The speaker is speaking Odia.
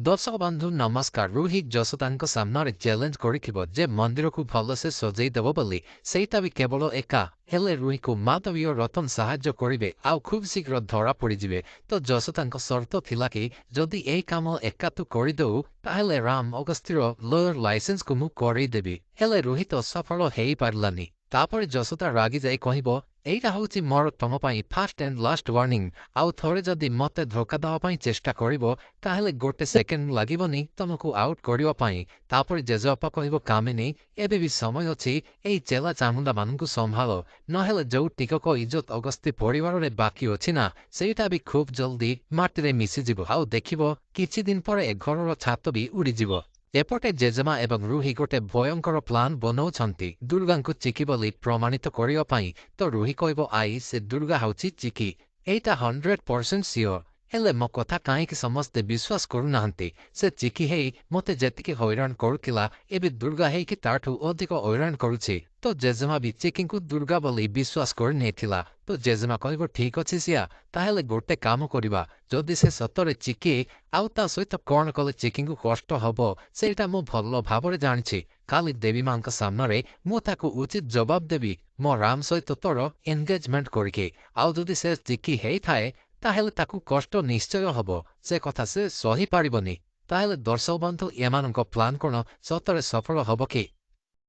ଦର୍ଶକ ବନ୍ଧୁ, ନମସ୍କାର। ରୁହି ଯଶୋଦାଙ୍କ ସାମ୍ନାରେ ଚ୍ୟାଲେଞ୍ଜ କରିଥିବ ଯେ ମନ୍ଦିରକୁ ଭଲସେ ସଜେଇ ଦେବ ବୋଲି, ସେଇଟା ବି କେବଳ ଏକା। ହେଲେ ରୁହିକୁ ମାଧବୀ ଓ ରତନ ସାହାଯ୍ୟ କରିବେ ଆଉ ଖୁବ୍ ଶୀଘ୍ର ଧରା ପଡ଼ିଯିବେ। ତ ଯଶୋଦାଙ୍କ ସର୍ତ୍ତ ଥିଲା କି ଯଦି ଏଇ କାମ ଏକା ତୁ କରିଦଉ, ତାହେଲେ ରାମ ଅଗସ୍ତିର ଲୟର ଲାଇସେନ୍ସକୁ ମୁଁ କରେଇଦେବି। ହେଲେ ରୁହି ତ ସଫଳ ହେଇପାରିଲାନି। ତାପରେ ଯଶୋଦା ରାଗି ଯାଇ କହିବ, ଏଇଟା ହଉଛି ମୋର ତମ ପାଇଁ ଫାଷ୍ଟ ଆଣ୍ଡ ଲାଷ୍ଟ ୱାର୍ଣ୍ଣିଂ। ଆଉ ଥରେ ଯଦି ମତେ ଧୋକା ଦେବା ପାଇଁ ଚେଷ୍ଟା କରିବ, ତାହେଲେ ଗୋଟେ ସେକେଣ୍ଡ ଲାଗିବନି ତମକୁ ଆଉଟ୍ କରିବା ପାଇଁ। ତାପରେ ଜେଜେବାପା କହିବ, କାମିନୀ, ଏବେ ବି ସମୟ ଅଛି, ଏଇ ଚେଲା ଚାମୁଣ୍ଡା ମାନଙ୍କୁ ସମ୍ଭାଳ। ନହେଲେ ଯୋଉ ଟିକକ ଇଜ୍ଜତ ଅଗସ୍ତି ପରିବାରରେ ବାକି ଅଛି ନା, ସେଇଟା ବି ଖୁବ୍ ଜଲ୍ଦି ମାଟିରେ ମିଶିଯିବ। ଆଉ ଦେଖିବ, କିଛି ଦିନ ପରେ ଏ ଘରର ଛାତ ବି ଉଡ଼ିଯିବ। ଏପଟେ ଜେଜେମା ଏବଂ ରୁହି ଗୋଟେ ଭୟଙ୍କର ପ୍ଲାନ୍ ବନଉଛନ୍ତି ଦୁର୍ଗାଙ୍କୁ ଚିକି ବୋଲି ପ୍ରମାଣିତ କରିବା ପାଇଁ। ତ ରୁହି କହିବ, I, ସେ ଦୁର୍ଗା ହେଉଛି ଚିକି, ଏଇଟା 100% ସିଓର। ହେଲେ ମୋ କଥା କାହିଁକି ସମସ୍ତେ ବିଶ୍ୱାସ କରୁନାହାନ୍ତି? ସେ ଚିକି ହେଇ ମତେ ଯେତିକି ହଇରାଣ କରୁଥିଲା, ଏବେ ଦୁର୍ଗା ହେଇକି ତାଠୁ ଅଧିକ ହଇରାଣ କରୁଛି। ତ ଜେଜେମା ବି ଚିକିଙ୍କୁ ଦୁର୍ଗା ବୋଲି ବିଶ୍ୱାସ କରିନେଇଥିଲା। ତ ଜେଜେମା କହିବ, ଠିକ ଅଛି ସିଆ, ତାହେଲେ ଗୋଟେ କାମ କରିବା। ଯଦି ସେ ସତରେ ଚିକି, ଆଉ ତା ସହିତ କଣ କଲେ ଚିକିଙ୍କୁ କଷ୍ଟ ହବ, ସେଇଟା ମୁଁ ଭଲ ଭାବରେ ଜାଣିଛି। କାଲି ଦେବୀ ମାଙ୍କ ସାମ୍ନାରେ ମୁଁ ତାକୁ ଉଚିତ ଜବାବ ଦେବି, ମୋ ରାମ ସହିତ ତୋର ଏନଗେଜମେଣ୍ଟ କରିକି। ଆଉ ଯଦି ସେ ଚିକି ହେଇଥାଏ, ତାହେଲେ ତାକୁ କଷ୍ଟ ନିଶ୍ଚୟ ହବ, ସେ କଥା ସେ ସହିପାରିବନି। ତାହେଲେ ଦର୍ଶକ ବନ୍ଧୁ, ଏମାନଙ୍କ ପ୍ଲାନ୍ କଣ ସତରେ ସଫଳ ହବ କି?